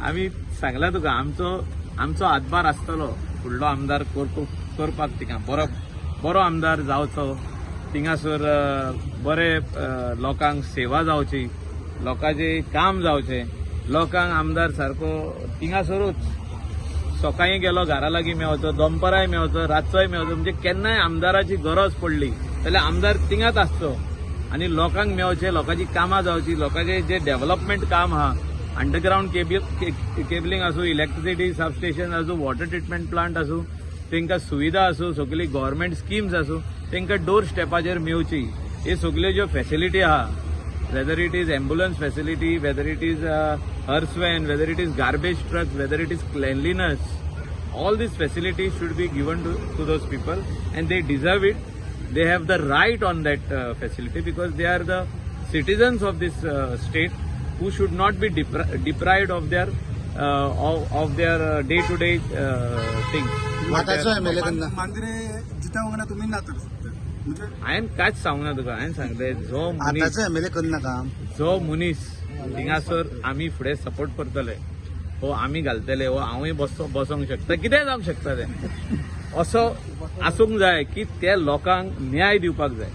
आमी सांगला तुका, आमचो आमचो हातभार आसतलो फुडलो आमदार करपाक. थिंगा बरो बरो आमदार जावचो, थिंगासर बरे लोकांक सेवा जावची, लोकांचें काम जावचें, लोकांक आमदार सारको थिंगासरूच सकाळी गेलो घरा लागीं मेवचो, दनपराय मेवचो, रातचोय मेवचो. म्हणजे केन्नाय आमदाराची गरज पडली जाल्यार आमदार थिंगाच आसचो आनी लोकांक मेवचें, लोकांची कामां जावची, लोकांचें जे डेव्हलपमेंट काम आहा, अंडरग्रावंड केबलिंग आसूं, इलेक्ट्रिसिटी सबस्टेशन आसूं, वॉटर ट्रिटमेंट प्लांट आसूं, तांकां सुविधा आसूं, सगळी गव्हर्मेंट स्किम्स आसूं, तांकां डोर स्टेपाचेर मेवची. हे सगल्यो ज्यो फॅसिलिटी आहा, whether it is ambulance facility, whether it is hearse van, whether it is garbage trucks, whether it is cleanliness, all these facilities should be given to those people and they deserve it. They have the right on that facility because they are the citizens of this state who should not be deprived of their day-to-day things. वाटाचो MLA केन्ना? मांद्रे जिता वांगडा तुमी ना तर म्हणजे हांवें कांयच सांगूंक ना तुका. हांवें सांगलें, जो मनीस आतांचो एमएलए करना काम. जो मनीस थिंगासर आमी फुडें सपोर्ट करतले, हो आमी घालतले, हो हांवूय बसोंक शकता, कितेंय जावंक शकता तें. असो आसूंक जाय की ते लोकांक न्याय दिवपाक जाय.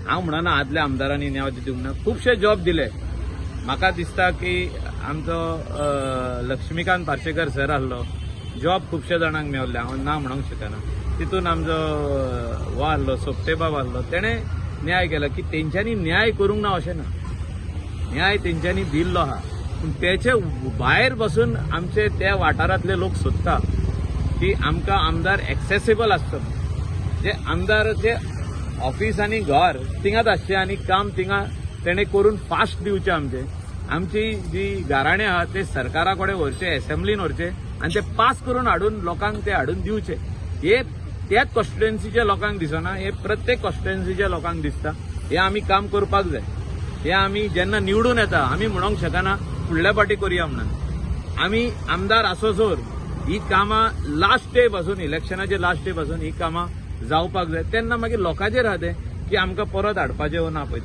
हांव म्हणना आदल्या आमदारांनी न्याय दिवंक ना. खुबशे जॉब दिले. म्हाका दिसता की आमचो लक्ष्मीकांत पार्सेकर सर आहलो, जॉब खुबशे जाणांक मेवले, हांव ना म्हणूंक शकना. तितून आमचो हो आहलो, सोपटेबाब आहलो, तेणें न्याय केलो की तेंच्यांनी न्याय करूंक ना अशें ना, न्याय तेंच्यांनी दिल्लो आहा. पूण तेचे भायर बसून आमचे त्या वाठारांतले लोक सोदता की आमकां आमदार एक्सेसिबल आसचो, जे आमदाराचे ऑफिस आनी घर थिंगाच आसचें आनी काम थिंगा तेणें करून फास्ट दिवचें. आमचें आमची जी गाराणें आहा ते सरकारा कडेन व्हरचें, एसेंब्लीन व्हरचें आनी ते पास करून हाडून लोकांक ते हाडून दिवचे. हे त्याच कॉन्स्टिट्युएन्सीच्या लोकांक दिसना, हे प्रत्येक कॉन्स्टिट्युएन्सीच्या लोकांक दिसता. हे आमी काम करपाक जाय. हे आमी जेन्ना निवडून येता, आमी म्हणोंक शकना फुडल्या फावटी करुया म्हणून. आमी आमदार आसोसर ही कामां लास्ट डे पासून, इलेक्शनाचे लास्ट डे पासून ही कामां जावपाक जाय. तेन्ना मागीर लोकांचेर आहा तें की आमकां परत हाडपाचें वो ना पळय तें.